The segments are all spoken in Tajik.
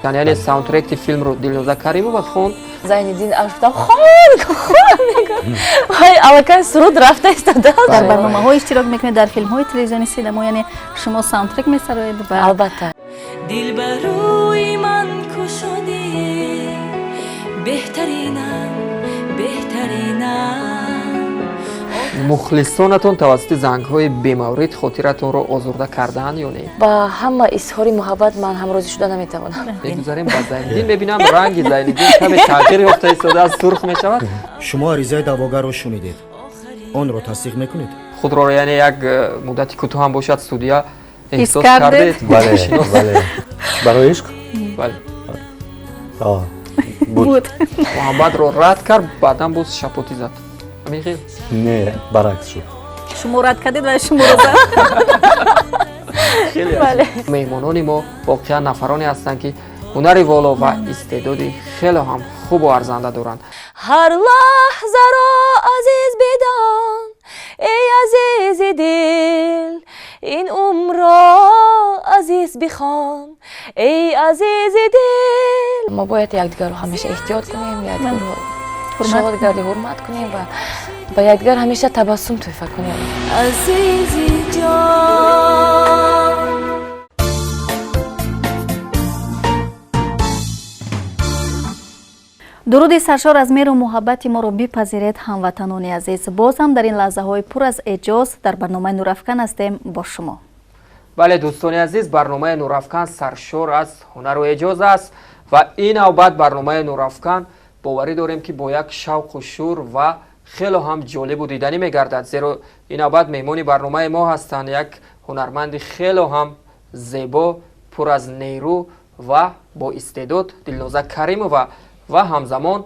Яъне саундтреки филмро Дилноза Каримова хонд. Зайниддин афтам хон хон мегӯяд, вай аллакай суруд рафта истодааст. Дар барномаҳо иштирок мекунед, дар филмҳои телевизиони синамо, яъне шумо саундтрек месароед ва албатта. Дил ба рӯи ман кушодӣ, беҳтаринам, беҳтаринам. Мухлисонатон тавассути зангҳои бемаврид хотиратонро озурда кардаанд ё не? Ба ҳама изҳори муҳаббат ман ҳамрозӣ шуда наметавонам. Мегузарем ба Зайниддин. Мебинам, ранги Зайниддин каме тағйир ёфта истодааст, сурх мешавад. Шумо аризаи даъвогарро шунидед, онро тасдиқ мекунед? Худро, яъне як муддати кӯтоҳ ҳам бошад, судья эҳсос кардед? кардед? Бале, бале, барои ишқ. Бале. Буд. Буд. Муҳаббатро рад кард, баъдан боз шапотӣ зад, ҳамин хел? Не, баръакс шуд. Шумо рад кардед ва шуморо зад. Хеле аҷиб. Меҳмонони мо воқеан нафароне ҳастанд, ки ҳунари воло ва истеъдоди хеле ҳам хубу арзанда доранд. Ҳар лаҳзаро азиз бидон, эй азизи дил, ин умрро азиз бихон, эй азизи дил. Мо бояд якдигарро ҳамеша эҳтиёт кунем, якдигарро шод гардӣ, ҳурмат кунем ва ба якдигар ҳамеша табассум тӯҳфа кунем. Азизи ҷон. Дуруди саршор аз меҳру муҳаббати моро бипазиред, ҳамватанони азиз. Боз ҳам дар ин лаҳзаҳои пур аз эъҷоз дар барномаи Нурафкан ҳастем бо шумо. Бале, дӯстони азиз, барномаи Нурафкан саршор аз ҳунару эъҷоз аст ва ин навбат барномаи Нурафкан, боварӣ дорем, ки бо як шавқу шӯр ва хело ҳам ҷолибу диданӣ мегардад, зеро ин навбат меҳмони барномаи мо ҳастанд як ҳунарманди хело ҳам зебо, пур аз нерӯ ва бо истеъдод Дилноза Каримова ва ҳамзамон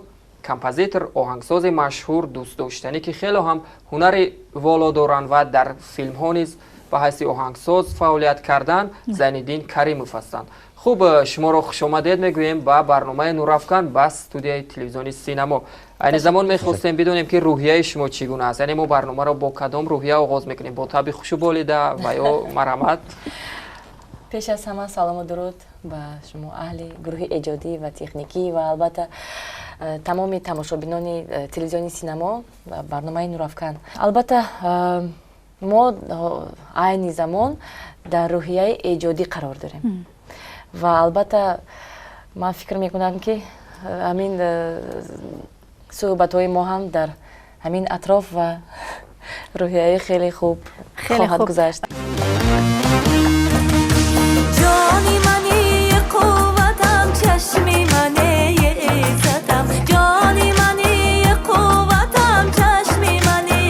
композитор, оҳангсози машҳур, дӯстдоштанӣ, ки хело ҳам ҳунари воло доранд ва дар филмҳо низ ба ҳайси оҳангсоз фаъолият кардан, Зайниддин Каримов ҳастанд. Хуб, шуморо хушомадед мегӯем ба барномаи Нурафкан, ба студияи телевизиони Синамо. Айни замон мехостем бидонем, ки рӯҳияи шумо чӣ гуна аст, яъне мо барномаро бо кадом рӯҳия оғоз мекунем, бо табъи хушу болида ва ё марҳамат. Пеш аз ҳама салому дуруд ба шумо, аҳли гурӯҳи эҷодӣ ва техникӣ, ва албатта тамоми тамошобинони телевизиони Синамо ва барномаи Нурафкан. Албатта, мо айни замон дар рӯҳияи эҷодӣ қарор дорем ва албатта ман фикр мекунам, ки ҳамин суҳбатҳои мо ҳам дар ҳамин атроф ва рӯҳияи хеле хуб Хеле хоҳад хуб. гузашт. Ҷони мани, қувватам, чашми мани, иззатам, ҷони мани, қувватам, чашми мани,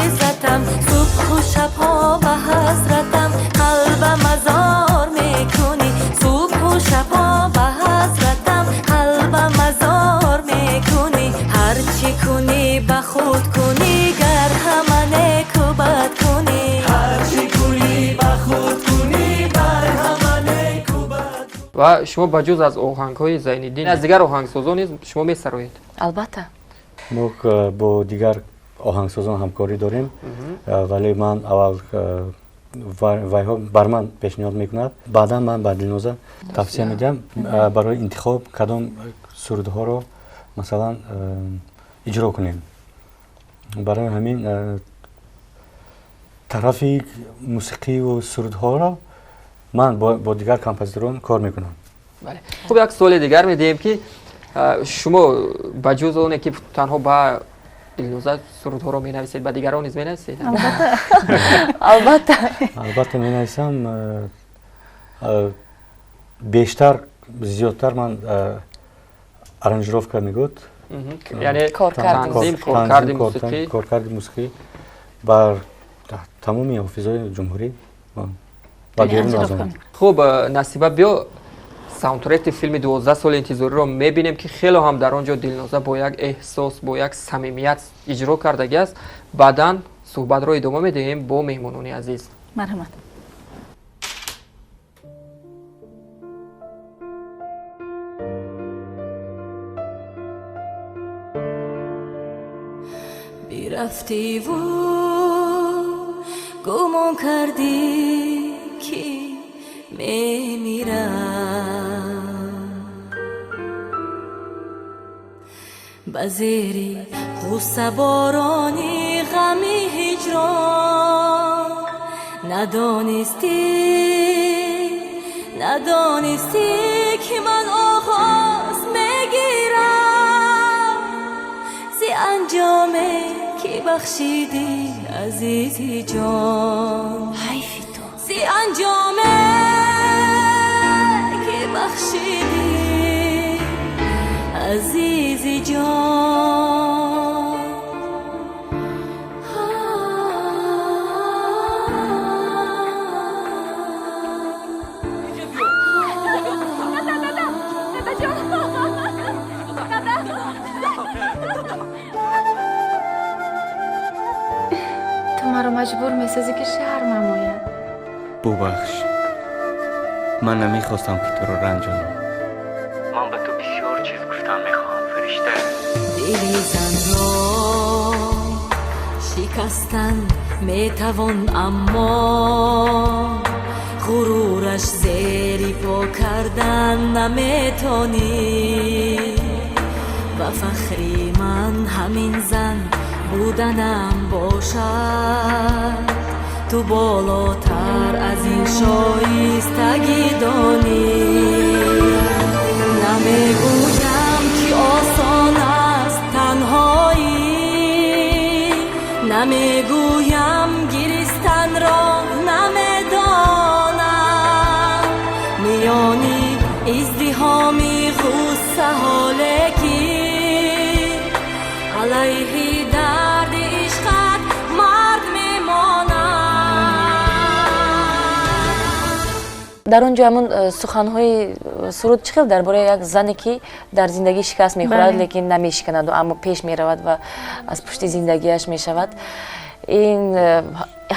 иззатам, субҳу шабҳо ба ҳасратам қалбам азор мекунӣ, субҳу шабҳо ба ҳасратам қалбам азор мекунӣ. Ҳарчи кунӣ, ба худ кунӣ, гар ҳама неку бад кунӣ. Ҳарчи кунӣ, ба худ кунӣ, бар ҳама неку бад. Ва шумо ба ҷуз аз оҳангҳои Зайниддин аз дигар оҳангсозон низ шумо месароед? Албатта. Мо бо дигар оҳангсозон ҳамкорӣ дорем, вале ман аввал вайҳо бар ман пешниҳод мекунад, баъдан ман ба Дилноза тавсия медиҳам барои интихоб, кадом сурудҳоро, масалан, иҷро кунем. Барои ҳамин тарафи мусиқиву сурудҳоро ман бо дигар композиторон кор мекунам. Бале, хуб, як суоли дигар медиҳем, ки шумо ба ҷуз оне ки танҳо ба Дилноза сурудҳоро менависед, ба дигарон низ менависед? Албатта. Албатта, менависам. Бештар, зиёдтар ман аранжировка мегӯд. Яъне Коркарди. танзим, коркарди мусиқӣ. Коркарди мусиқӣ бар тамоми ҳофизои ҷумҳурӣ ва берун аз он. Хуб, Насиба, биё саундтреки филми 12 соли интизориро мебинем, ки хело ҳам дар он ҷо Дилноза бо як эҳсос, бо як самимият иҷро кардагиаст. Баъдан суҳбатро идома медиҳем бо меҳмонони азиз. Марҳамат. Бирафтиву гумон кардӣ, ки мемирам. Ба зери ғуссаборони ғами ҳиҷрон, надонистӣ, надонистӣ, ки ман оғоз мегирам зи анҷоме, ки бахшидӣ, азизи ҷон. Ҳайфи ту. Зи анҷоме, ки бахшидӣ, азизи ҷон. Ту маро маҷбур месозӣ, ки шармам ояд. Бубахш, ман намехостам, ки туро ранҷонам. Ман ба ту бисёр чиз гуфтан мехоҳам, Фаришта. Дили занро шикастан метавон, аммо ғурураш зери по кардан наметонӣ. Ба фахри ман ҳамин зан буданам бошад, ту болотар аз ин шоистагӣ донӣ. Намегӯям, ки осон аст танҳоӣ, намегӯям, гиристанро намедонам. Миёни издиҳоми ғуссаҳо, лекин алайҳи дарди ишқат мард мемонам. Дар он ҷо ҳамун суханҳои суруд чӣ хел дар бораи як зане, ки дар зиндагӣ шикаст мехӯрад, лекин намешиканаду, аммо пеш меравад ва аз пушти зиндагиаш мешавад. Ин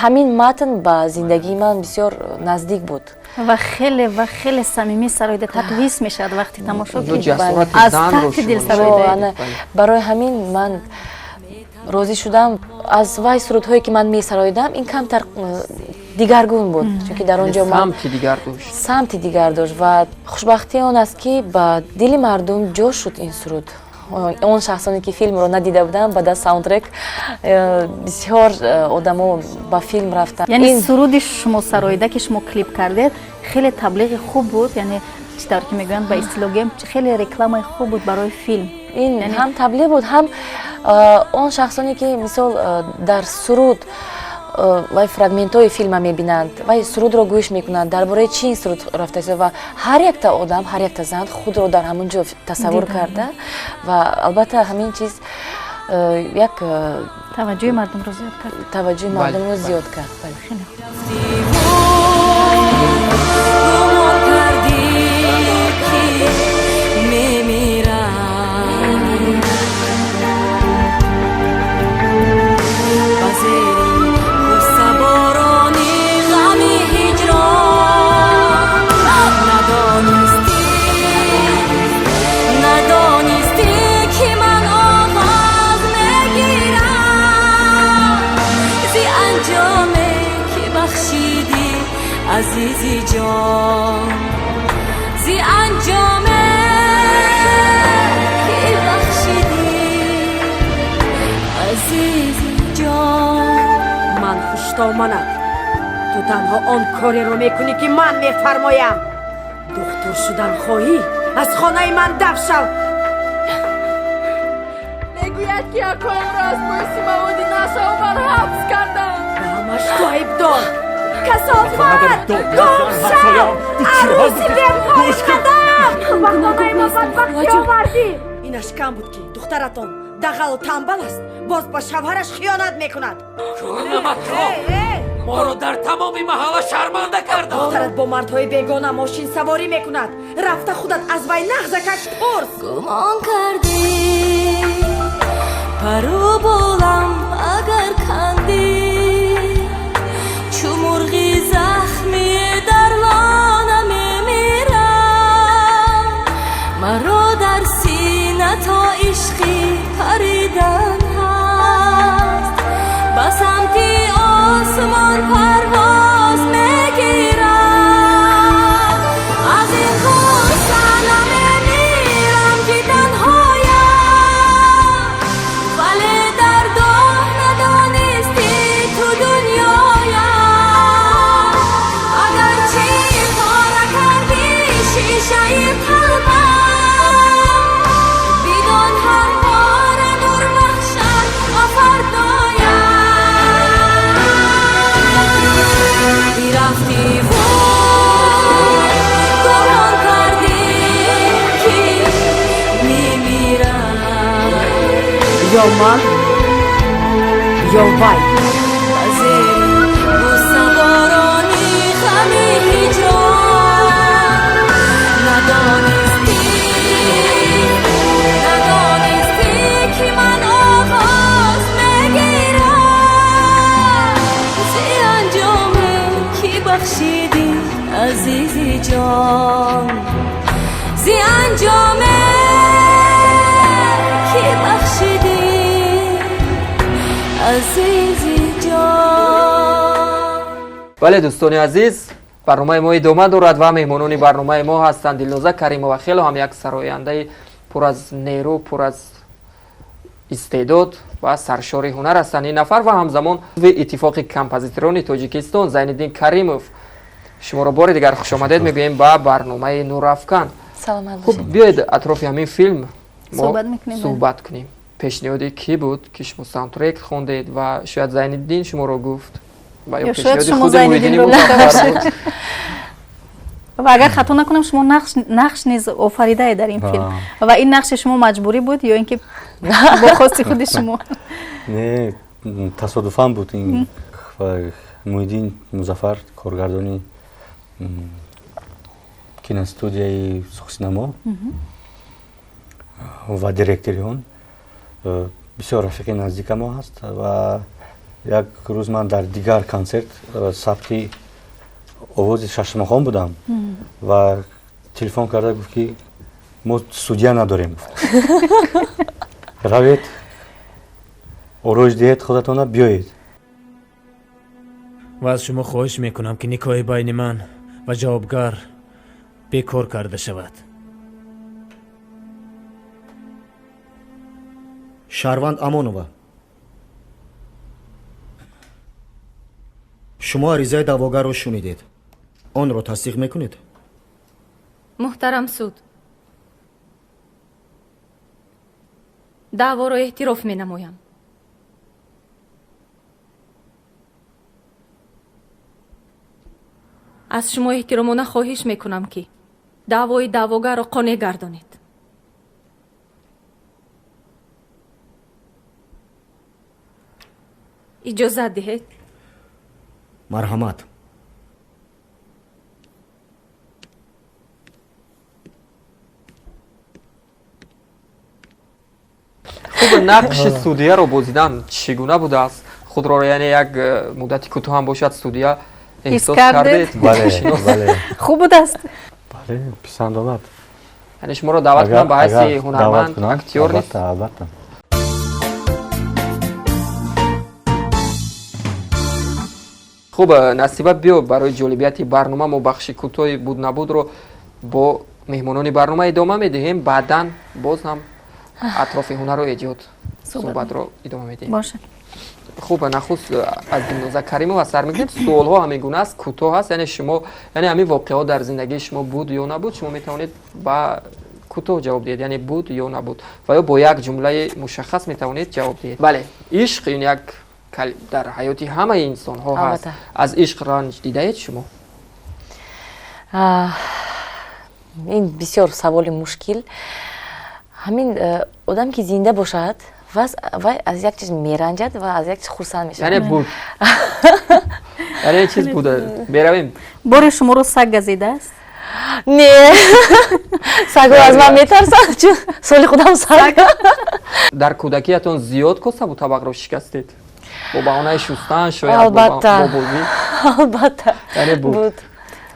ҳамин матн ба зиндагии ман бисёр наздик буд. Ва хеле ва хеле самимӣ сароидед, ҳатто ҳис мешавад вақти тамошо, Ну, ки ҷасорати аз занро таҳти дил шумо сароидаед. Ана, барои ҳамин ман розӣ шудам. Аз вай сурудҳое, ки ман месароидам, ин камтар дигаргун буд, чунки дар он ҷо ман самти дигар дошт. Самти дигар дошт ва хушбахтии он аст, ки ба дили мардум ҷо шуд ин суруд. Он шахсоне, ки филмро надида буданд, баъд аз саундтрек бисёр одамо ба филм рафтанд. Яъне суруди шумо сароида, ки шумо клип кардед, хеле таблиғи хуб буд, яъне чӣ тавр ки мегӯянд, ба истилоҳ гӯем, хеле рекламаи хуб буд барои филм. Ин ҳам таблиғ буд, ҳам он шахсоне, ки мисол дар суруд вай фрагментҳои филма мебинанд, вай сурудро гӯш мекунанд, дар бораи чӣ ин суруд рафта, ва ҳар якта одам, ҳар якта зан худро дар ҳамон ҷо тасаввур карда ва албатта ҳамин чиз як таваҷҷӯҳи мардумро зиёд кард. Таваҷҷӯҳи мардумро зиёд кард, бале. Хеле. Гумон кардӣ, ки мемирам, ба зери ғуссаборони ғами ҳиҷрон. Надонистӣ, надонистӣ, ки ман оғоз мегирам зи анҷоме, ки бахшидӣ, азизи ҷон, зи анҷоме, ки бахшидӣ, азизи ҷон. Ман хуштоманат. Ту танҳо он кореро мекунӣ, ки ман мефармоям. Духтур шудан хоҳӣ, аз хонаи ман даф шав. Мегӯяд, ки акоамро аз боиси маводи нашъаовар ҳабс карданд. Ба ҳамаш ту айбдор, касофат! Гум шав, арӯси бепои қадам! Ба хонаи мо бадбахтӣ овардӣ. Инаш кам буд, ки духтаратон дағалу тамбал аст, боз ба шавҳараш хиёнат мекунад. Намакро моро дар тамоми маҳалла шарманда карданд. Духтарат бо мардҳои бегона мошинсаворӣ мекунад. Рафта худат аз вай нағзакак пурс. Гумон кардӣ, пару болам агар кандӣ, чу мурғи захмӣ дар лона мемирам. Маро дар сина то ишқи паридан ҳаст, ба самти осмон парвоз мегирам. Аз ин ғусса намемирам, ки танҳоям. Ё ман, ё вай. Зи анҷоме ки бахшидӣ азизи ҷон. Бале, дӯстони азиз, барномаи мо идома дорад ва меҳмонони барномаи мо ҳастанд Дилноза Каримова, хело ҳам як сарояндаи пур аз нерӯ, пур аз истеъдод ва саршори ҳунар ҳастанд ин нафар ва ҳамзамон узви Иттифоқи композиторони Тоҷикистон Зайниддин Каримов. Шуморо бори дигар хушомадед мегӯем ба барномаи Нурафкан. Хуб, биёед атрофи ҳамин филм мо суҳбат кунем. Пешниҳоди кӣ буд, ки шумо саундтрек хондед ва шояд Зайниддин шуморо гуфт ва ё пешниҳоди худи Муҳиддини Музаффар буд? Ва агар хато накунам, шумо нақш низ офаридаед дар ин филм ва ин нақши шумо маҷбурӣ буд ё ин ки бо хости худи шумо? Не, тасодуфан буд. Ин Муҳиддин Музаффар, коргардони киностудияи Сухсинамо ва директори он, бисёр рафиқи наздика мо ҳаст ва як рӯз ман дар дигар консерт сабти овози шашмахон будам ва телефон карда гуфт, ки мо судья надорем, равед, ороиш диҳед худатона, биёед. Ва аз шумо хоҳиш мекунам, ки никоҳи байни ман ва ҷавобгар бекор карда шавад. Шаҳрванд Амонова, шумо аризаи даъвогарро шунидед, онро тасдиқ мекунед? Муҳтарам суд, даъворо эътироф менамоям. Аз шумо эҳтиромона хоҳиш мекунам, ки даъвои даъвогарро қонеъ гардонед. Иҷозат диҳед. Марҳамат. Хуб, нақши судияро бозидан чӣ гуна будааст? Худро, яъне як муддати кӯтоҳ ҳам бошад, судия эҳсос кардед? Хуб будааст? Бале, писанд омад. Яъне шуморо даъват кунам ба ҳайси ҳунарманд, актёр нест? Албатта. Хуб, Насиба, биё барои ҷолибияти барнома мо бахши кӯтоҳи буд набудро бо меҳмонони барнома идома медиҳем, баъдан боз ҳам атрофи ҳунару эҷод суҳбатро идома медиҳем. Бошад. Хуб, нахуст аз Дилноза Каримова сар мекунем. Суолҳо ҳамин гуна аст, кӯтоҳ аст, яъне шумо, яъне ҳамин воқеаҳо дар зиндагии шумо буд ё набуд, шумо метавонед ба кӯтоҳ ҷавоб диҳед, яъне буд ё набуд, ва ё бо як ҷумлаи мушаххас метавонед ҷавоб диҳед. Бале, ишқ ин як дар ҳаёти ҳамаи инсонҳо ҳаст. Аз ишқ ранҷ дидаед шумо? Ин бисёр саволи мушкил. Ҳамин одам ки зинда бошад, вай аз як чиз меранҷад ва аз як чиз хурсанд мешавад. Яъне буд, яъне чиз буда. Меравем. Боре шуморо саг газидааст? Не, сагҳо аз ман метарсанд, чун соли худам саг. Дар кӯдакиятон зиёд косабу табақро шикастед? Бо баҳонаи шустан, шояд бо бозӣ? Албатта, яъне буд.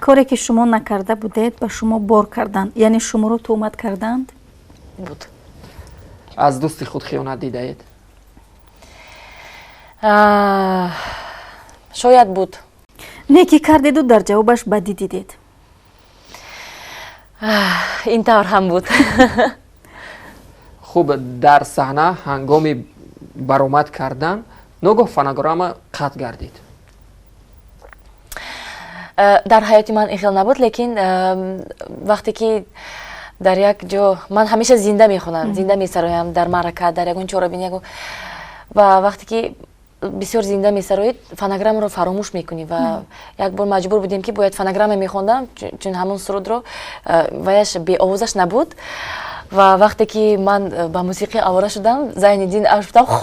Коре ки шумо накарда будед, ба шумо бор карданд, яъне шуморо тӯҳмат карданд? Буд. Аз дӯсти худ хиёнат дидаед? Шояд буд. Некӣ кардеду дар ҷавобаш бадӣ дидед? Ин тавр ҳам буд. Хуб, дар саҳна ҳангоми баромад кардан ногоҳ фонограмма қатъ гардид. Дар ҳаёти ман ин хел набуд, лекин вақте ки дар як ҷо ман ҳамеша зинда мехонам, зинда месароям, дар маърака, дар ягон чорабинӣ, ва вақте ки бисёр зинда месароед, фонограммаро фаромӯш мекунӣ ва як бор маҷбур будем, ки бояд фонограмма мехондам, чун ҳамон сурудро ваяш беовозаш набуд. Ва вақте ки ман ба мусиқӣ овора шудам, Зайниддин аш гуфтам, хон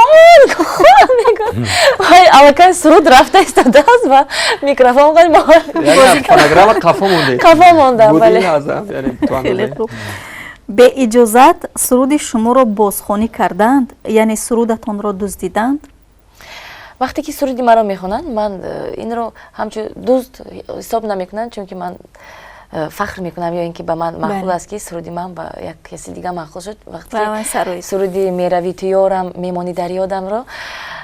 хон мегуфт. Вай аллакай суруд рафта истодааст ва микрофон фонограмма қафо мондед. Қафо мондам, бале. Хеле хуб. Беиҷозат суруди шуморо бозхонӣ карданд, яъне сурудатонро дуздиданд? Вақте ки суруди маро мехонанд, ман инро ҳамчун дузд ҳисоб намекунам, чунки ман фахр мекунам ё ин ки ба ман маъқул аст, ки суруди ман ба як каси дига маъқул шуд. Вақте суруди «Меравӣ ту ёрам, мемонӣ дар ёдамро»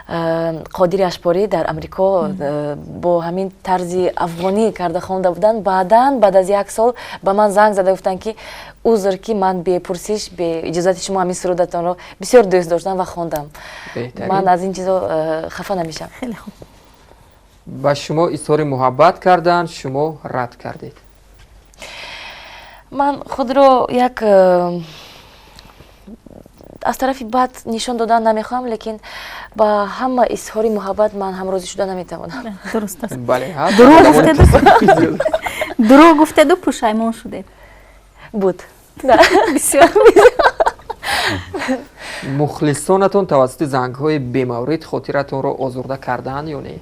Қодири Ашпорӣ дар Амрико бо ҳамин тарзи афғонӣ карда хонда буданд, баъдан баъд аз як сол ба ман занг зада гуфтанд, ки узр, ки ман бепурсиш, беиҷозати шумо ҳамин сурудатонро бисёр дӯст доштам ва хондам. Ман аз ин чизо хафа намешавам. Хеле хуб. Ба шумо изҳори муҳаббат карданд, шумо рад кардед? Ман худро як аз тарафи бад нишон додан намехоҳам, лекин ба ҳама изҳори муҳаббат ман ҳамрозӣ шуда наметавонам. Дуруст аст. Дурӯғ гуфтеду пушаймон шудед? Буд. Бисёр. Мухлисонатон тавассути зангҳои бемаврид хотиратонро озурда кардаанд ё не?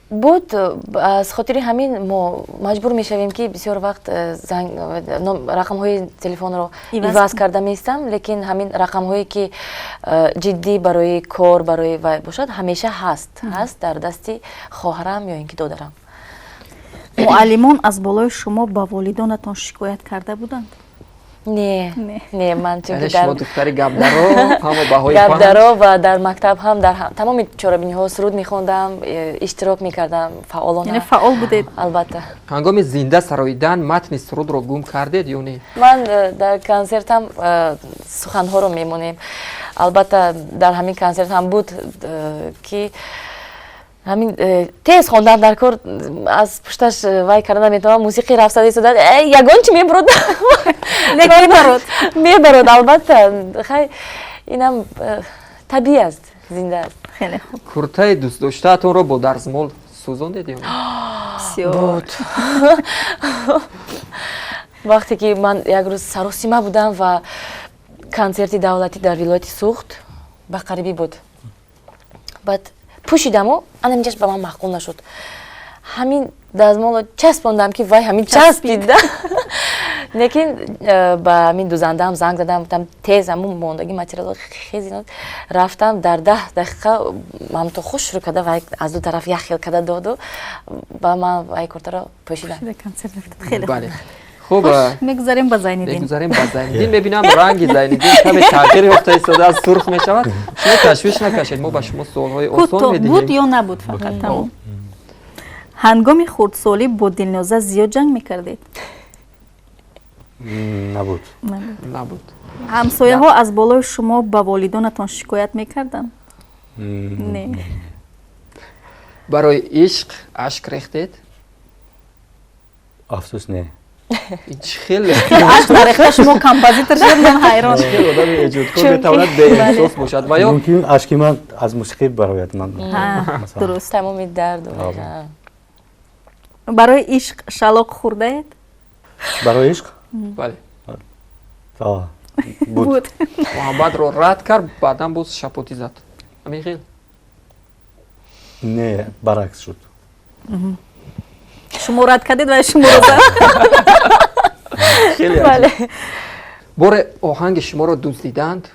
Буд. Аз хотири ҳамин мо маҷбур мешавем, ки бисёр вақт рақамҳои телефонро иваз карда меистам, лекин ҳамин рақамҳое ки ҷиддӣ барои кор, барои вай бошад, ҳамеша ҳаст дар дасти хоҳарам ё ин ки додарам. Муаллимон аз болои шумо ба волидонатон шикоят карда буданд? Не, не, ман чунки шумо духтари гапдаро, ҳама баҳои гапдаро ва дар мактаб ҳам дар тамоми чорабиниҳо суруд мехондам, иштирок мекардам фаъолона. Яъне фаъол будед? Албатта. Ҳангоми зинда сароидан матни сурудро гум кардед ё не? Ман дар консертам суханҳоро мемонем. Албатта, дар ҳамин консерт ҳам буд, ки ҳамин тез хондан дар кор, аз пушташ вай карда наметавонам, мусиқӣ рафтада истода, ягон чи мебурод, мебарод, мебарод, албатта. Хай, инам табиӣ аст, зинда аст. Хеле хуб. Куртаи дӯстдоштаатонро бо дарзмол сӯзондед ё не? Буд. Вақте ки ман як рӯз саросима будам ва консерти давлатӣ дар вилояти Суғд ба қарибӣ буд, баъд пӯшидаму анаминҷаш ба ман маъқул нашуд, ҳамин дазмоло часпондам, ки вай ҳамин часпид. Лекин ба ҳамин дузандаам занг задам, гуфтам, тез ҳамун мондагӣ материало хезинод. Рафтам, дар 10 дақиқа ҳамто хуш шурӯъ карда, вай аз ду тараф як хел карда доду, ба ман вай куртаро пӯшидам. Бале, хуб. Мегузарем ба Зайниддин. Мегузарем ба Зайниддин. Мебинам, ранги Зайниддин каме тағйир ёфта истодааст, сурх мешавад. Шумо ташвиш накашед, мо ба шумо суолҳои осон медиҳем. Буд ё набуд, фақат тамом. Ҳангоми хурдсолӣ бо Дилноза зиёд ҷанг мекардед? Набуд. Набуд. Ҳамсояҳо аз болои шумо ба волидонатон шикоят мекарданд? Не. Барои ишқ ашк рехтед? Афсӯс, не. Чӣ хеле Ашк нарехта шумо композитор шуд, ман ҳайрон. Чӣ хел одами эҷодкор метавонад беэҳсос бошад ва ё Мумкин ашки ман аз мусиқӣ барояд ман. Дуруст. Тамоми дарду. Барои ишқ шалоқ хӯрдаед? Барои ишқ? Бале. Буд. Муҳаббатро рад кард, баъдан боз шапотӣ зад, ҳамин хел? Не, баръакс шуд. Шумо рад кардед ва шуморо зад. Хеле. Бале. Боре оҳанги шуморо дуздиданд?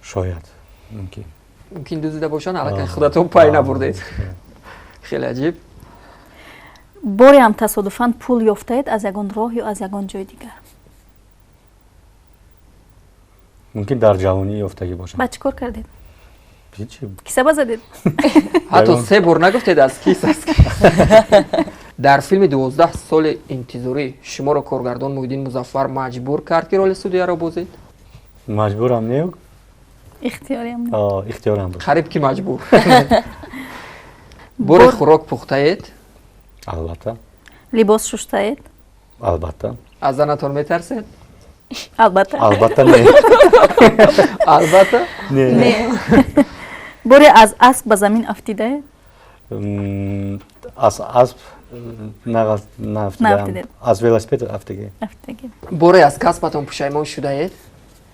Шояд, мумкин. Мумкин дуздида бошанд, аллакай худатон пай набурдед. Хеле аҷиб. Бореам тасодуфан пул ёфтаед аз ягон роҳ ё аз ягон ҷои дигар? Мумкин дар ҷавонӣ ёфтагӣ бошам. Баъд чӣ кор кардед? Ҳичи. Киса задед? Ҳатто се бор нагуфтед аз кис, аз кис? Дар филми «12 соли интизорӣ» шуморо коргардон Муҳиддин Музаффар маҷбур кард, ки роли судияро бозед? Маҷбурам не. Ихтиёриам. Ихтиёрам буд. Қариб ки маҷбур. Боре хӯрок пухтаед? Албатта. Либос шуштаед? Албатта. Аз занатон метарсед? Албатта. Албатта, не. Албатта. Не. Боре аз асп ба замин афтидаед? Аз асп. Нафтидам. Аз велосипед афтагӣ. Боре аз касбатон пушаймон шудаед?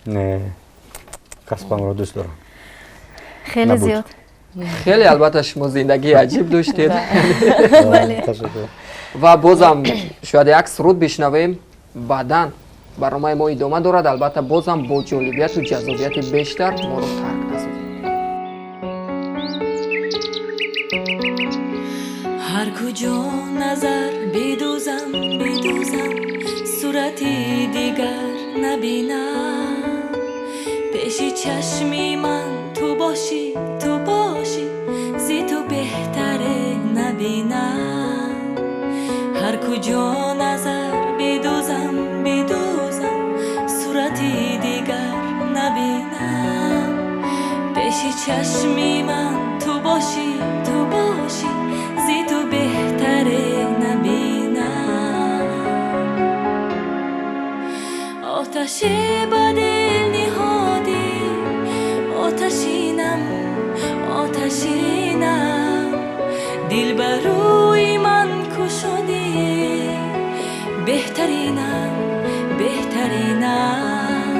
Не, касбамро дӯст дорам. Хеле зиёд. Хеле, албатта, шумо зиндагии аҷиб доштед. Ва бозам шояд як суруд бишнавем, баъдан барномаи мо идома дорад, албатта, бозам бо ҷолибияту ҷаззобияти бештар моро тарк насозед. Ҳар куҷо назар бидӯзам, бидӯзам, сурати дигар набинам. Пеши чашми ман ту бошӣ, ту бошӣ, зи ту беҳтаре набинам. Ҳар куҷо назар бидӯзам, бидӯзам, сурати дигар набинам. Пеши чашми ман ту бошӣ, ту бошӣ, зи ту беҳтаре набинам. Оташе ба дил ниҳодӣ, оташинам, оташинам, дил ба рӯи ман кушодӣ, беҳтаринам, беҳтаринам.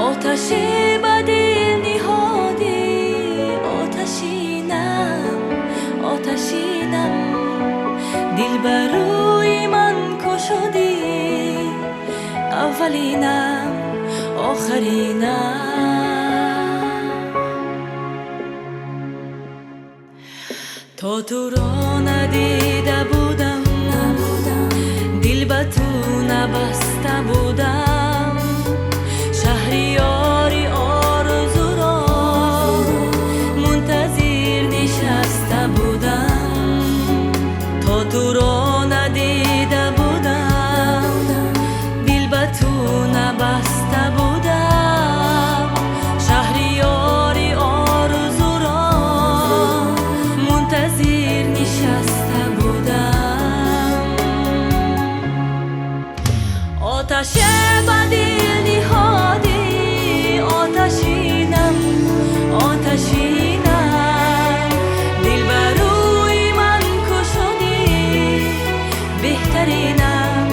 Оташе ба дил ниҳодӣ, оташинам, оташинам, дил ба рӯи ман кушодӣ, аввалинам, охиринам. То туро надида будам, дил ба ту набаста будам, шаҳриёри орзуро мунтазир нишаста будам. То туро надида будам, дил ба ту набаста будам, шаҳриёри орзуро мунтазир нишаста будам. Оташе ба дил ниҳодӣ, оташинам, оташинам, дил ба рӯи ман кушодӣ, беҳтаринам,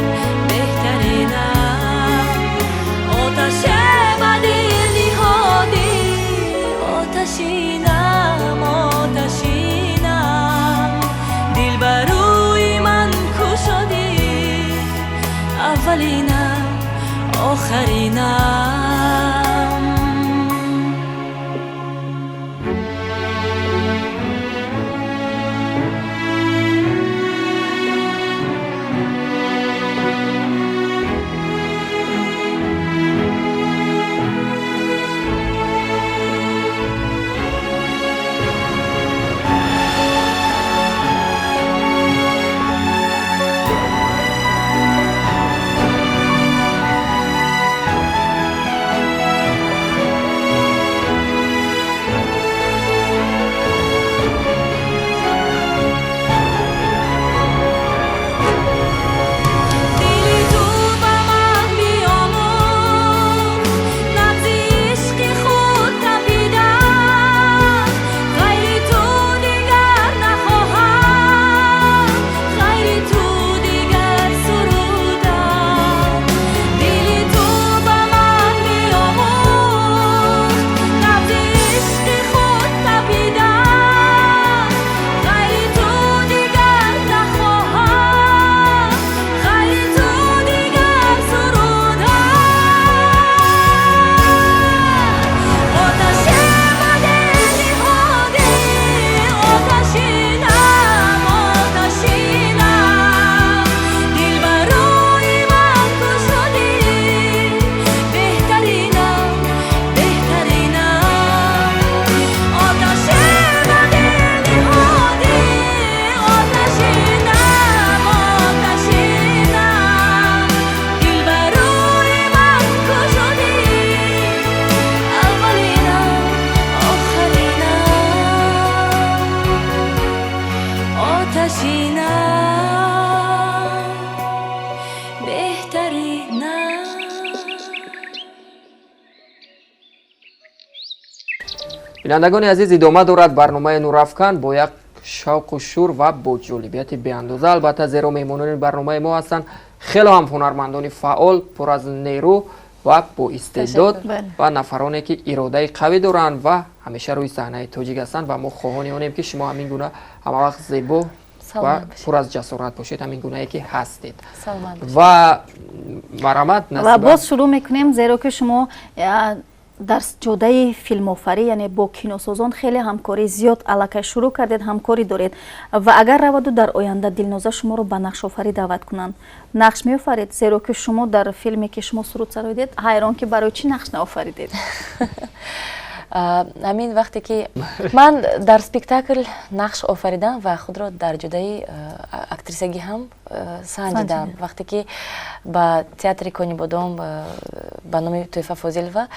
беҳтаринам. Оташе ба дил ниҳодӣ, оташинам, оташинам, дил ба рӯи ман кушодӣ, аввалинам, охиринам. Бинандагони азиз, идома дорад барномаи Нурафкан бо як шавқу шур ва бо ҷолибияти беандоза, албатта, зеро меҳмонони барномаи мо ҳастанд хело ҳам ҳунармандони фаъол, пур аз нерӯ ва бо истеъдод ва нафароне ки иродаи қавӣ доранд ва ҳамеша рӯи саҳнаи тоҷик ҳастанд. Ва мо хоҳони онем, ки шумо ҳамин гуна ҳамавақт зебо ва пур аз ҷасорат бошед, ҳамин гунае ки ҳастед. Ва марҳамат. Ва боз шурӯъ мекунем, зеро ки шумо дар ҷодаи филмофарӣ, яъне бо киносозон хеле ҳамкории зиёд аллакай шурӯъ кардед, ҳамкорӣ доред. Ва агар раваду дар оянда Дилноза шуморо ба нақшофарӣ даъват кунанд, нақш меофаред? Зеро ки шумо дар филме ки шумо суруд сароидед, ҳайрон ки барои чӣ нақш наофаридед. Ҳамин вақте ки ман дар спектакл нақш офаридам ва худро дар ҷодаи актрисагӣ ҳам санҷидам, вақте ки ба театри Конибодом ба номи Тӯҳфа Фозилова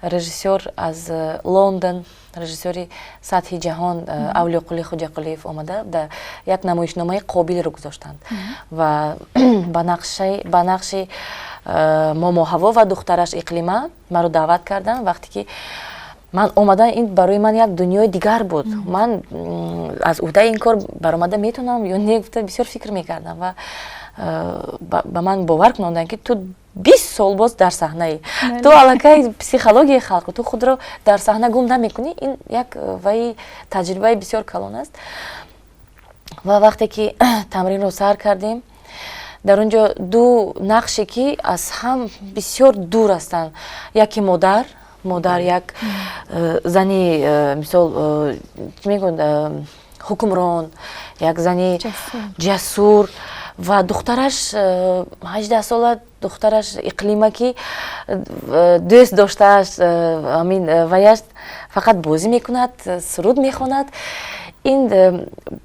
режиссёр аз Лондон, режиссёри сатҳи ҷаҳон Авлиёқули Хоҷақулиев омада, як намоишномаи Қобилро гузоштанд ва ба нақши Момоҳаво ва духтараш Иқлима маро даъват карданд. Вақте ки ман омадан, ин барои ман як дунёи дигар буд. Ман аз уҳдаи ин кор баромада метавонам ё не, гуфта бисёр фикр мекардам ва ба ман бовар кунонданд, ки ту 20 сол боз дар саҳнаи, ту аллакай психологияи халқ, ту худро дар саҳна гум намекунӣ. Ин як ваи таҷрибаи бисёр калон аст. Ва вақте ки тамринро сар кардем, дар он ҷо ду нақше ки аз ҳам бисёр дур ҳастанд: яке модар, як зани мисол чӣ мегӯянд, ҳукмрон, як зани ҷасур, ва духтараш 18-сола, духтараш Иқлима, ки дӯст доштааст ҳамин ваяш фақат бозӣ мекунад, суруд мехонад. Ин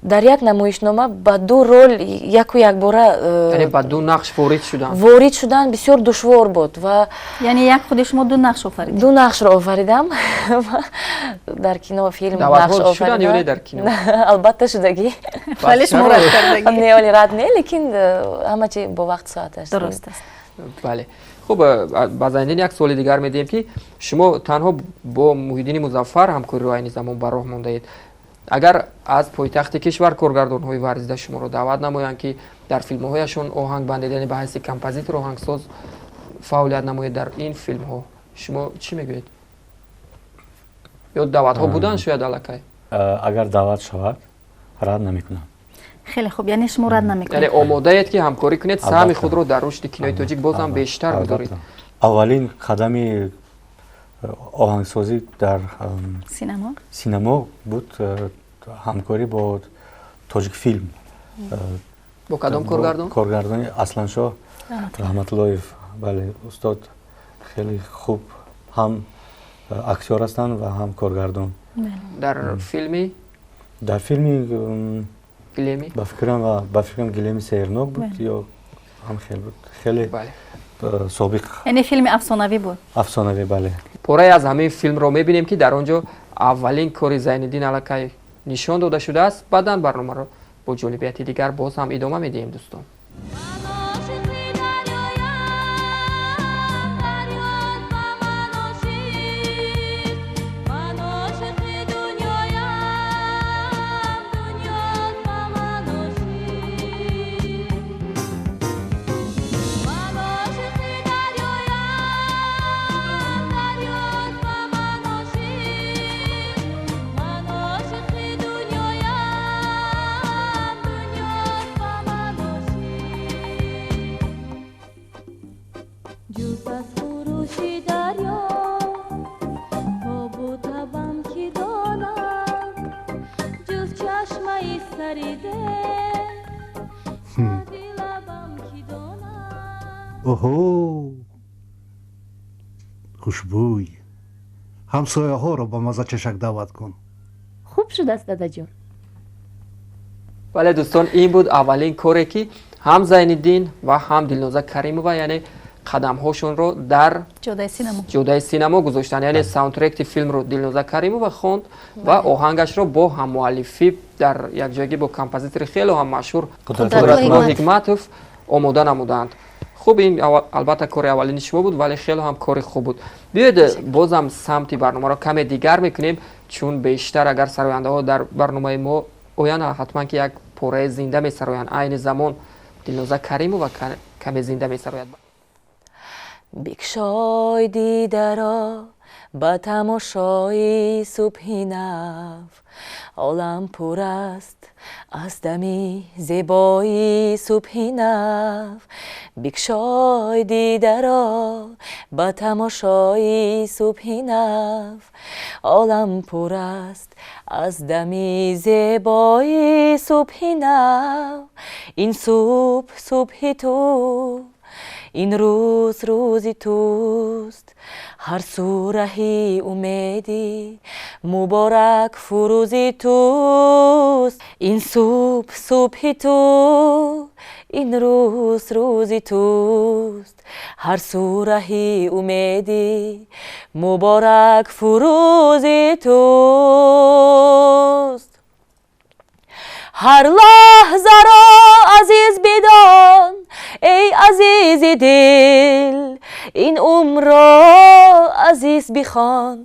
дар як намоишнома ба ду рол яку якбора яъне ба ду нақш ворид шудан, ворид шудан бисёр душвор буд. Ва яъне як худи шумо ду нақш офаридед? Ду нақшро офаридам дар кино, филм нақш офаридам. Ё не дар кино? Албатта, шудагӣ. Вале шумо рад кардагӣ? Не, оли рад не, лекин ҳама чи бо вақт соаташ. Дуруст аст. Бале, хуб, ба Зайниддин як суоли дигар медиҳем, ки шумо танҳо бо Муҳиддини Музаффар ҳамкориро айни замон ба роҳ мондаед. Агар аз пойтахти кишвар коргардонҳои варзида шуморо даъват намоянд, ки дар филмҳояшон оҳанг бандед, яъне ба ҳайси композитор, оҳангсоз фаъолият намоед дар ин филмҳо, шумо чӣ мегӯед? Ё даъватҳо буданд шояд аллакай? Агар даъват шавад, рад намекунам. Хеле хуб, яъне шумо рад намекунед? Яъне омодаед, ки ҳамкорӣ кунед, саҳми худро дар рушди кинои тоҷик боз ҳам бештар гузоред? Аввалин қадами оҳангсозӣ дар синамо буд ҳамкорӣ бо Тоҷикфилм. Бо кадом коргардон? Коргардони Асланшоҳ Раҳматуллоев. Бале, устод хеле хуб ҳам актёр ҳастанд ва ҳам коргардон. Дар филми? Дар филми Гилеми? Ба фикрам, Гилеми сеҳрнок буд ё ҳам хел буд, хеле собиқ. Яъне филми афсонавӣ буд? Афсонавӣ, бале. Порае аз ҳамин филмро мебинем, ки дар он ҷо аввалин кори Зайниддин аллакай нишон дода шудааст. Баъдан барномаро бо ҷолибияти дигар боз ҳам идома медиҳем, дӯстон. Ҷуз аз хурӯши дарё тобу табам ки донам, ҷуз чашмаи сари деҳ лабам ки донам. Оҳо, хушбӯй! Ҳамсояҳоро ба маза чашак даъват кун. Хуб шудааст, дадаҷон. Бале, дӯстон, ин буд аввалин коре, ки ҳам Зайниддин ва ҳам Дилноза Каримова, яъне қадамҳошонро дар ҷодаи синамо гузоштанд. Яъне саундтректи филмро Дилноза Каримова хонд ва оҳангашро бо ҳаммуаллифӣ дар якҷоягӣ бо композитори хеле ҳам машҳур Қудратулло Ҳикматов омода намуданд. Хуб, ин албатта кори аввалини шумо буд, вале хеле ҳам кори хуб буд. Биёед, бозам самти барномаро каме дигар мекунем, чун бештар агар сарояндаҳо дар барномаи мо оянд ҳатман ки як пораи зинда месароянд. Айни замон Дилноза Каримова каме зинда месарояд. Бикшой дидаро ба тамошои субҳи нав, олам пур аст аз дами зебои субҳи нав. Бикшой дидаро ба тамошои субҳи нав, олам пур аст аз дами зебои субҳи нав. Ин субҳ субҳи ту, ин рӯз рӯзи туст, ҳар су раҳи умеди муборак фурӯзи туст. Ин субҳ субҳи ту, ин рӯз рӯзи туст, ҳар су раҳи умеди муборак фурӯзи туст. Ҳар лаҳзаро азиз бидон эй азизи дил, ин умрро азиз бихон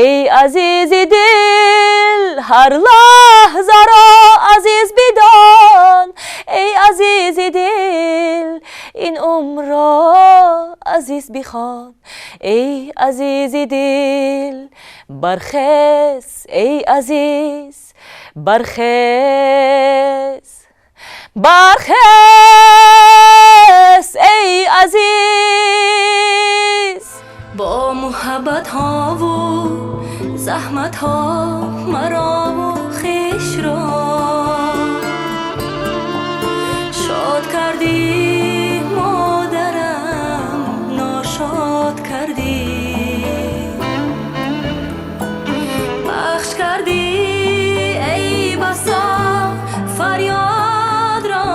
эй азизи дил. Ҳар лаҳзаро азиз бидон эй азизи дил, ин умрро азиз бихон эй азизи дил. Бархез эй азиз, бархез, бархез эй азиз. Бо муҳаббатҳову заҳматҳо марову хешро шод кардӣ модарам, ношод кардӣ, бахш кардӣ эй басо фарёдро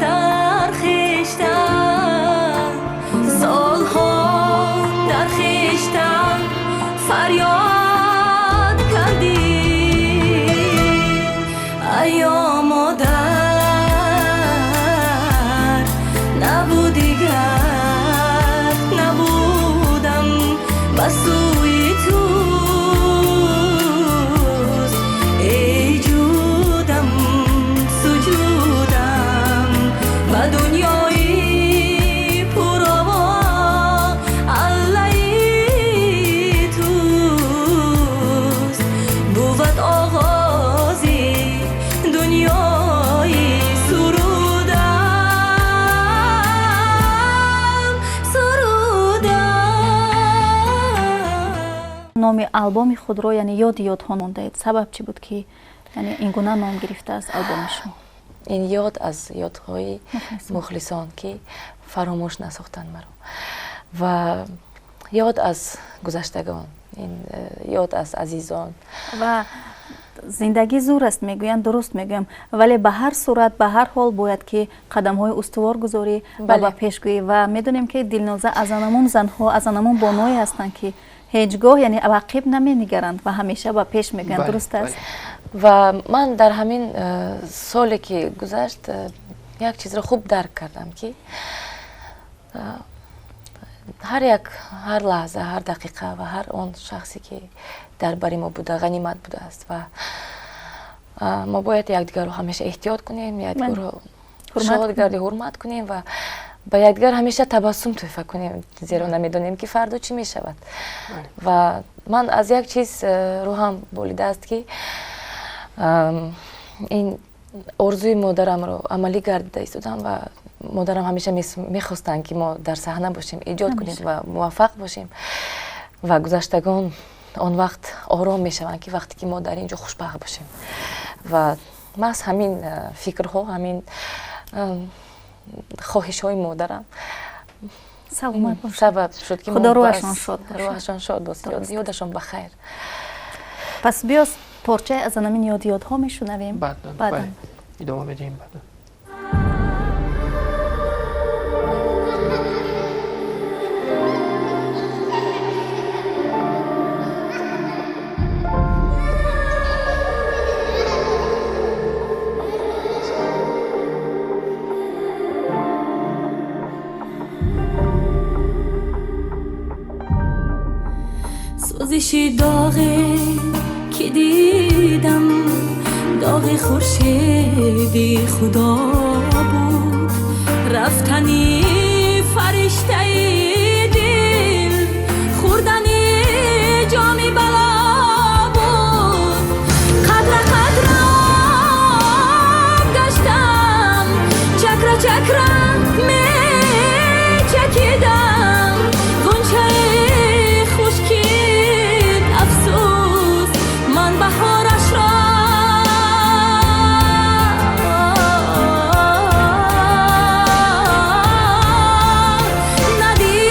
дар хештан, солҳо дар хештан фарёд кардӣ. Аё модар, набуд дигар, набудам ба сӯи туст. Эй ҷудам, суҷудам ба дунёи пурово аллаи туст. Бувад оғози дунёи сурудам, сурудам. Номи албоми худро яъне ёди ёдҳо мондаед. Сабаб чӣ буд ки яъне ин гуна ном гирифтааст албоми шумо? Ин ёд аз ёдҳои мухлисон ки фаромӯш насохтанд маро, ва ёд аз гузаштагон, ин ёд аз азизон. Ва зиндагӣ зур аст мегӯянд, дуруст мегӯям, вале ба ҳар сурат, ба ҳар ҳол бояд ки қадамҳои устувор гузорӣ ва ба пеш гӯӣ. Ва медонем ки Дилноза аз анамун занҳо, аз анамун боное ҳастанд ки ҳеҷ гоҳ яъне ақиб наменигаранд ва ҳамеша ба пеш мегӯянд. Дуруст аст? Ва ман дар ҳамин соле ки гузашт як чизро хуб дарк кардам ки ҳар як, ҳар лаҳза, ҳар дақиқа ва ҳар он шахсе ки дар бари мо буда ғанимат будааст ва мо бояд якдигарро ҳамеша эҳтиёт кунем, якдигарро шод гардӣ, ҳурмат кунем ва ба якдигар ҳамеша табассум тӯҳфа кунем, зеро намедонем ки фардо чӣ мешавад. Ва ман аз як чиз рӯҳам болидааст ки ин орзуи модарамро амалӣ гардида истодам ва модарам ҳамеша мехостанд ки мо дар саҳна бошем, эҷод кунем ва муваффақ бошем ва гузаштагон он вақт ором мешаванд ки вақте ки мо дар ин ҷо хушбахт бошем. Ва маҳз ҳамин фикрҳо, ҳамин хоҳишҳои модарам саломат бошад, сабаб шуд ки худо рӯҳашон шод бошад, рӯҳашон шод бошад, ёдашон ба хайр. Пас биёз порчае аз анамин ёдиёдҳо мешунавем, баъдан идома медиҳем. Баъдан сӯзиши доғе ки дидам Доғи хуршеди худо буд, рафтани фариштаи дил, хӯрдани ҷоми бало буд. Қатра қатра об гаштам, чакра чакра мечакидам, ғунчаи хушкид, афсӯс, ман баҳорашро надидам.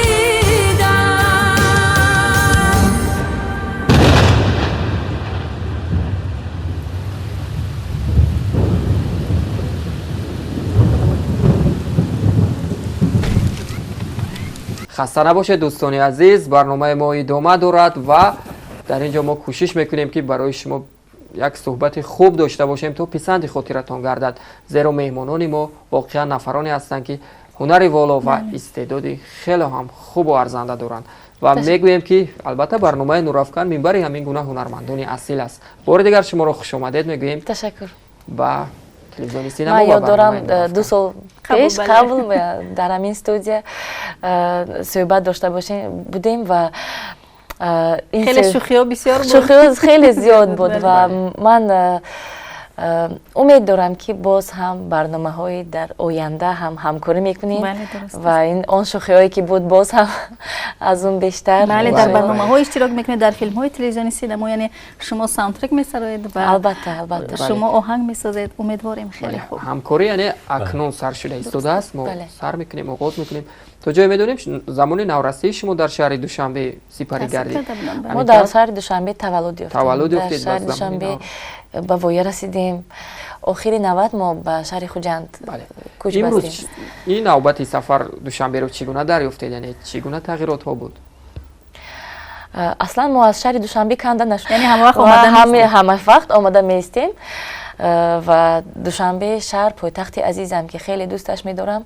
Хаста набошед, дӯстони азиз, барномаи мо идома дорад ва дар ин ҷо мо кӯшиш мекунем, ки барои шумо як суҳбати хуб дошта бошем, то писанди хотиратон гардад, зеро меҳмонони мо воқеан нафароне ҳастанд, ки ҳунари воло ва истеъдоди хеле ҳам хубу арзанда доранд ва мегӯем, ки албатта барномаи Нурафкан минбари ҳамин гуна ҳунармандони асил аст. Бори дигар шуморо хушомадед мегӯем Ташаккур. ба телевизиони Синамо Ман ва ёд дорам, барномаи Нурафкан. 2 сол Қабул, пеш бале. қабл дар ҳамин студия суҳбат дошта бошем будем ва ин Хеле шӯхиҳо бисёр буд. Шӯхиҳо хеле зиёд буд Бале. ва ман умед дорам, ки боз ҳам барномаҳои дар оянда ҳам ҳамкорӣ мекунем Бале, дуруст. ва ин он шӯхиҳое ки буд, боз ҳам аз он бештар. Бале, дар Бале. барномаҳо иштирок мекунед, дар филмҳои телевизиони Синамо, яъне шумо саундтрек месароед ва Албатта, албатта. шумо оҳанг месозед. Умедворем, хеле хуб. Ҳамкорӣ яъне акнун сар шуда истодааст, мо Бале. сар мекунем, оғоз мекунем. То ҷое медонем, замони наврасии шумо дар шаҳри Душанбе сипарӣ Таҳсил гардид. карда будам, бале. Мо Ҳамин дар тавр? шаҳри Душанбе таваллуд ёфтем. Таваллуд Дар ёфтед, шаҳри ба замони Душанбе ба воя расидем. Охири 90 мо ба шаҳри Хуҷанд Бале. кӯч Имрӯз бастем. Ин навбати сафар Душанберо чӣ гуна дарёфтед, яъне чӣ гуна тағйиротҳо буд? Аслан мо аз шаҳри Душанбе канда нашудем. Яъне ҳамавақт Ва омада меистем. Ҳама вақт омада меистем. Ва Душанбе шаҳр, пойтахти азизам, ки хеле дӯсташ медорам.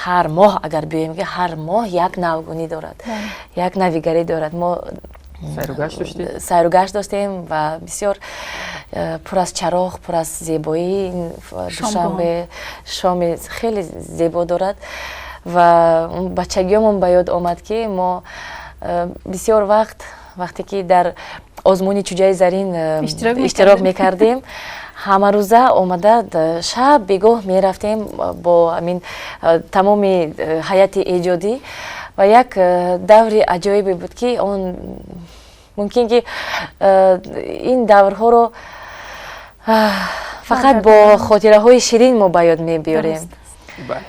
Ҳар моҳ агар биёем, ки ҳар моҳ як навгунӣ дорад, як навигарӣ дорад. Мо Сайругашт доштед? Сайругашт доштем ва бисёр пур аз чароғ, пур аз зебоӣ ин Душанбе шоми хеле зебо дорад ва бачагиёмон ба ёд омад, ки мо бисёр вақт, вақте ки дар озмуни Чуҷаи зарин Иштирок иштирок мекардем. мекардем, ҳамарӯза омада шаб бегоҳ мерафтем бо ҳамин тамоми ҳайати эҷодӣ ва як даври аҷоибе буд, ки он мумкин ки ин даврҳоро фақат бо хотираҳои ширин мо ба ёд мебиёрем. Дуруст. Бале.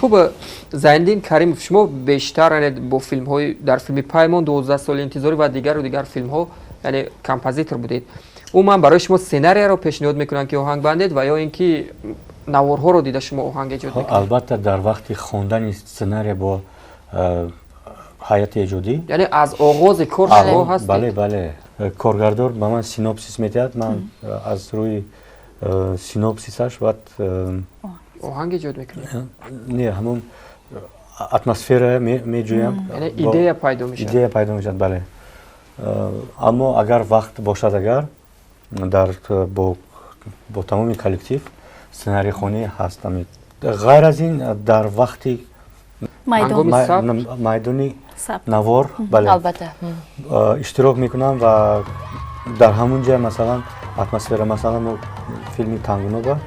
Хуб, Зайниддин Каримов, шумо бештар, яъне бо филмҳои, дар филми Паймон, 12 соли интизорӣ ва дигару дигар филмҳо, яъне композитор будед. Умуман барои шумо сценарияро пешниҳод мекунанд, ки оҳанг бандед, ва ё ин ки наворҳоро дида шумо оҳанг эҷод мекунед? Албатта, дар вақти хондани сценария бо ҳайати эҷодӣ. Яъне аз оғози кор шумо ҳастед? Бале, бале, коргардор ба ман синопсис медиҳад, ман аз рӯи синопсисаш баъд оҳанг эҷод мекунед? Не, ҳамон атмосфера меҷӯям. Яъне идея пайдо мешавад? Идея пайдо мешавад, бале. Аммо агар вақт бошад, агар дар бо тамоми коллектив сценарийхонӣ ҳаст. Ғайр аз ин, дар вақти майдони навор, бале, Албатта. Иштирок мекунам ва дар ҳамон ҷа, масалан, атмосфера, масалан, мо филми Тангуноба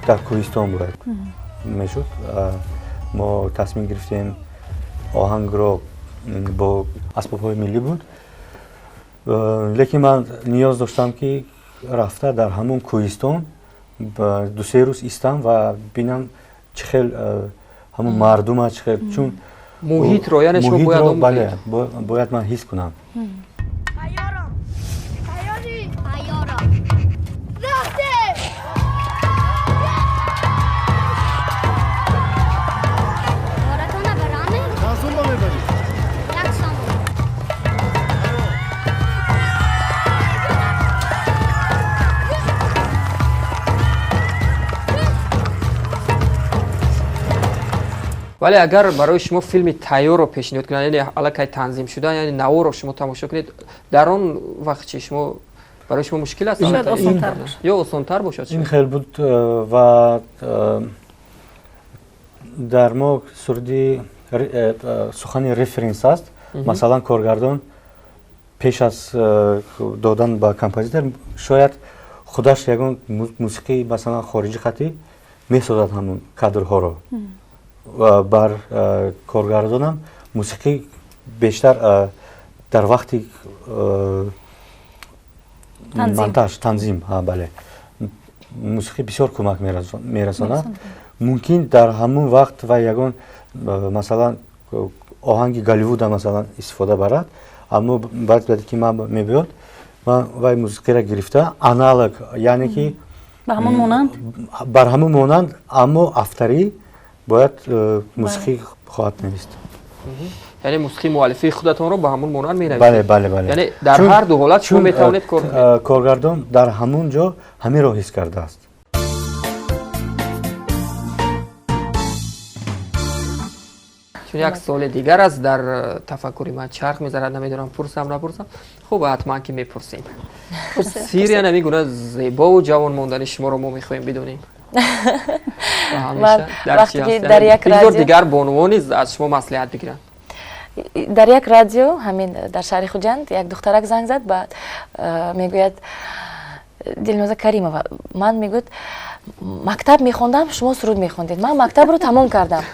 дар кӯҳистон бояд мешуд, мо тасмим гирифтем, оҳангро бо асбобҳои миллӣ буд, лекин ман ниёз доштам, ки рафта дар ҳамон кӯҳистон 2-се рӯз истам ва бинам, чӣ хел ҳамон мардума, чӣ хел, чун муҳитро, яъне шумо бояд бале, бояд ман ҳис кунам. Вале агар барои шумо филми тайёрро пешниҳод кунанд, яъне аллакай танзим шуда, яъне наворро шумо тамошо кунед, дар он вақт чи шумо барои шумо мушкил аст ё осонтар бошад? Ин хел буд ва дар мо суруди сухани референс аст. Масалан, коргардон пеш аз додан ба композитор шояд худаш ягон мусиқии, масалан, хориҷӣ хатӣ месозад ҳамон кадрҳоро. Бар коргардонам мусиқӣ бештар дар вақти монтаж, танзим, бале, мусиқӣ бисёр кӯмак мерасонад. Мумкин дар ҳамон вақт вай ягон, масалан, оҳанги Голливуда, масалан, истифода барад, аммо баъд ки ман мебиёд, ман вай мусиқиро гирифта аналог, яъне ки ба ҳамон монанд, бар ҳамон монанд, аммо авторӣ бояд мусиқӣ хоҳад навист. Яъне мусиқии муаллифии худатонро ба ҳамон монанд менависед? Бале, бале, бале. Яъне дар ҳар ду ҳолат шумо метавонед кор кунед. Коргардон дар ҳамон ҷо ҳаминро ҳис кардааст. Чун як суоли дигар аст дар тафаккури ман чарх мезанад, намедонам пурсам напурсам. Хуб, ҳатман ки мепурсем. Хуб, сирри ҳамин гуна зебову ҷавон мондани шуморо мо мехоҳем бидонем. Бигзор дигар бонувон низ аз шумо маслиҳат бигиранд. Дар як радио ҳамин дар шаҳри Хуҷанд як духтарак занг зад, баъд мегӯяд: Дилноза Каримова, ман, мегӯяд, мактаб мехондам, шумо суруд мехондед, ман мактабро тамом кардам,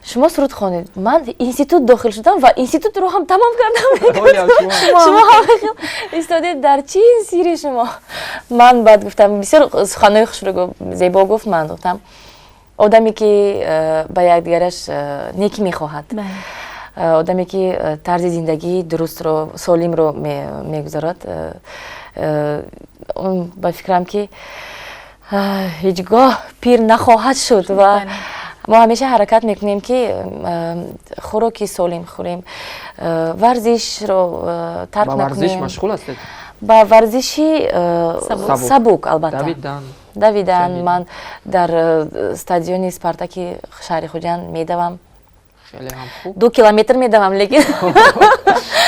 шумо суруд хондед, ман институт дохил шудам ва институтро ҳам тамом кардам, шумо ҳам истодед, дар чи сирри шумо? Ман баъд гуфтам, бисёр суханҳои хушро зебо гуфт, ман гуфтам, одаме ки ба якдигараш некӣ мехоҳад, одаме ки тарзи зиндагии дурустро, солимро мегузарад, ба фикрам ки ҳеҷ гоҳ пир нахоҳад шуд. Ва мо ҳамеша ҳаракат мекунем ки хӯроки солим хӯрем, варзишро тарк накунем. Ба варзиш машғул ҳастед? Ба варзиши сабук, албатта. Давидан. Ман дар стадиони Спартаки шаҳри Хуҷанд медавам. Хеле ҳам хуб. 2 километр медавам, лекин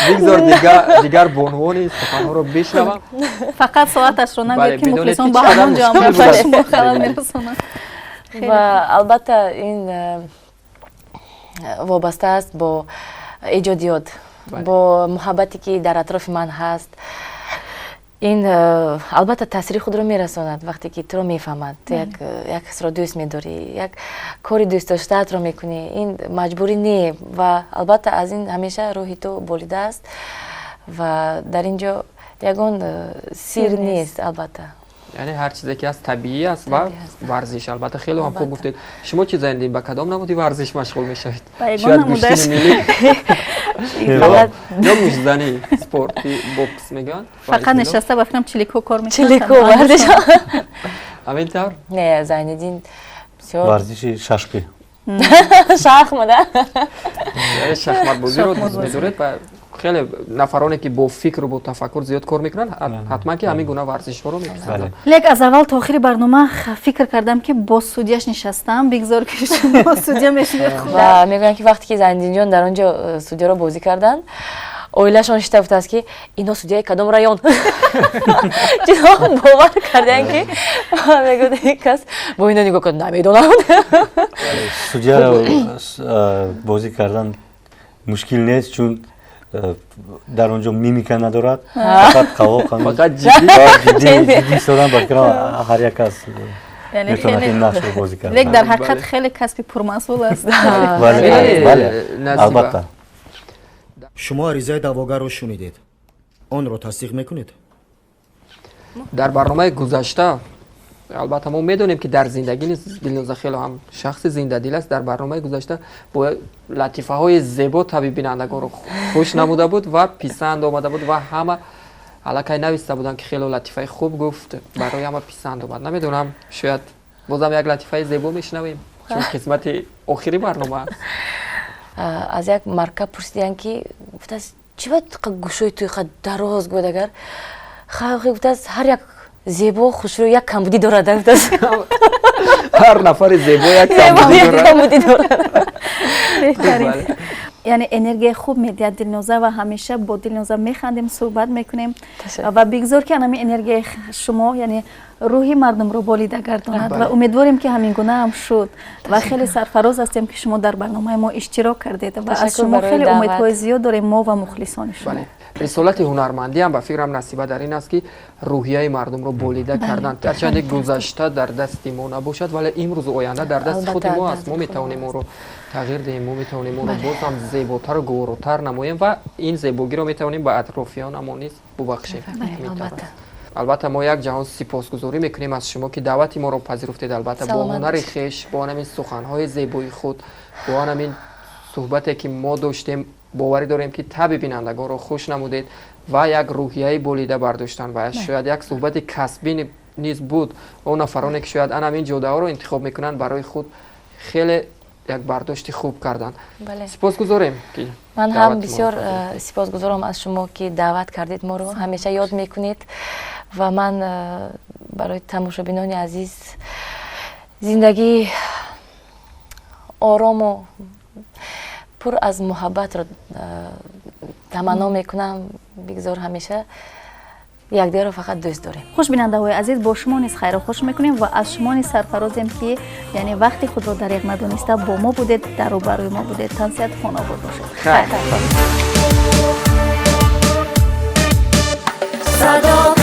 бигзор дигар бонувони суханҳоро бишнавам. Фақат соаташро нагӯед, ки мухлисон ба ҳамон ҷо ба шумо халал мерасонанд. Ва албатта ин вобаста аст бо эҷодиёт, бо муҳаббате ки дар атрофи ман ҳаст. Ин албатта таъсири худро мерасонад вақте ки туро мефаҳмад, ту як касро дӯст медорӣ, як кори дӯстдоштаатро мекунӣ, ин маҷбурӣ не, ва албатта аз ин ҳамеша рӯҳи ту болидааст ва дар ин ҷо ягон сир нест, албатта. Яъне ҳар чизе ки аст табиӣ аст ва варзиш, албатта хеле ҳам хуб гуфтед. Шумо чӣ, Зайниддин, ба кадом намуди варзиш машғул мешавед? Шояд гӯштини миллӣ ё муштзанӣ, спорти бокс мегӯянд? Фақат нишаста ба фикрам чилико кор мекунад. Чилико варзиш. Ҳамин тавр? Не, Зайниддин бисёр варзиши шашки. Шахмат, яъне шахматбозиро дӯст медоред ва хеле нафароне ки бо фикру бо тафаккур зиёд кор мекунанд, ҳатман ки ҳамин гуна варзишҳоро меписанданд. Лек аз аввал то охири барнома фикр кардам ки бо судяш нишастам, бигзор ки шумо судя мешавед. Ва мегӯянд ки вақте ки Зайниддинҷон дар он ҷо судяро бозӣ карданд, оилашон шита гуфтааст ки ино судяи кадом район? Чунон бовар карданд ки мегӯяд ин кас бо ино нигоҳ кард, намедонам. Судяро бозӣ кардан мушкил нест, чун дар он ҷо мимика надорад, фақат қавоқ, фақат ҷиддӣ истодан, ба фикрам ҳар як кас метавонад ин нақшро бозӣ кард. Лек дар ҳақиқат хеле касби пурмасъул аст. Бале, албатта. Шумо аризаи даъвогарро шунидед, онро тасдиқ мекунед? Дар барномаи гузашта, албатта мо медонем ки дар зиндагӣ низ Дилноза хеле ҳам шахси зиндадил аст. Дар барномаи гузашта бо латифаҳои зебо табъи бинандагонро хуш намуда буд ва писанд омада буд ва ҳама аллакай нависта буданд ки хеле латифаи хуб гуфт, барои ҳама писанд омад. Намедонам, шояд бозам як латифаи зебо мешунавем, чун қисмати охири барнома аст. Аз як марка пурсиданд ки гуфтааст, чӣ бояд гӯшои ту иқа дароз гӯяд, агар гуфтааст ҳар як зебо хушрӯ як камбудӣ дорад, гуфтааст. Ҳар нафари зебо як камбудӣ дорад. Беҳтарин, яъне энергияи хуб медиҳад Дилноза, ва ҳамеша бо Дилноза механдем, суҳбат мекунем, ва бигзор, ки анами энергияи шумо, яъне рӯҳи мардумро болида гардонад, ва умедворем, ки ҳамин гуна ҳам шуд, ва хеле сарфароз ҳастем, ки шумо дар барномаи мо иштирок кардед, ва аз шумо хеле умедҳои зиёд дорем, мо ва мухлисони шумо. Рисолати ҳунармандиам, ба фикрам, Насиба, дар ин аст, ки рӯҳияи мардумро болида кардан. Гарчанде гузашта дар дасти мо набошад, вале имрӯзу оянда дар дасти худи мо аст. Мо метавонем онро тағйир диҳем, мо метавонем онро боз ҳам зеботару гуворотар намоем ва ин зебогиро метавонем ба атрофиёнамон низ бубахшем. Албатта, мо як ҷаҳон сипосгузорӣ мекунем аз шумо, ки даъвати моро пазируфтед. Албатта, бо ҳунари хеш, бо ҳамин суханҳои зебои худ, бо ҳамин суҳбате, ки мо доштем, боварӣ дорем, ки таби бинандагонро хуш намудед ва як рӯҳияи болида бардоштан, ва шояд як суҳбати касбӣ низ буд. Он нафароне, ки шояд ана ҳамин ҷодаҳоро интихоб мекунанд, барои худ хеле як бардошти хуб карданд. Сипосгузорем, ки Ман ҳам бисёр сипосгузорам аз шумо, ки даъват кардед моро, ҳамеша ёд мекунед, ва ман барои тамошобинони азиз зиндагии орому пур аз муҳаббатро таманно мекунам. Бигзор ҳамеша якдигарро фақат дӯст дорем. Хуш, бинандаҳои азиз, бо шумо низ хайру хуш мекунем ва аз шумо низ сарфарозем, ки яъне вақти худро дареғ надониста бо мо будед, дар рӯбарӯи мо будед. Тансиҳату хонобод бошед. Хайр. Садо.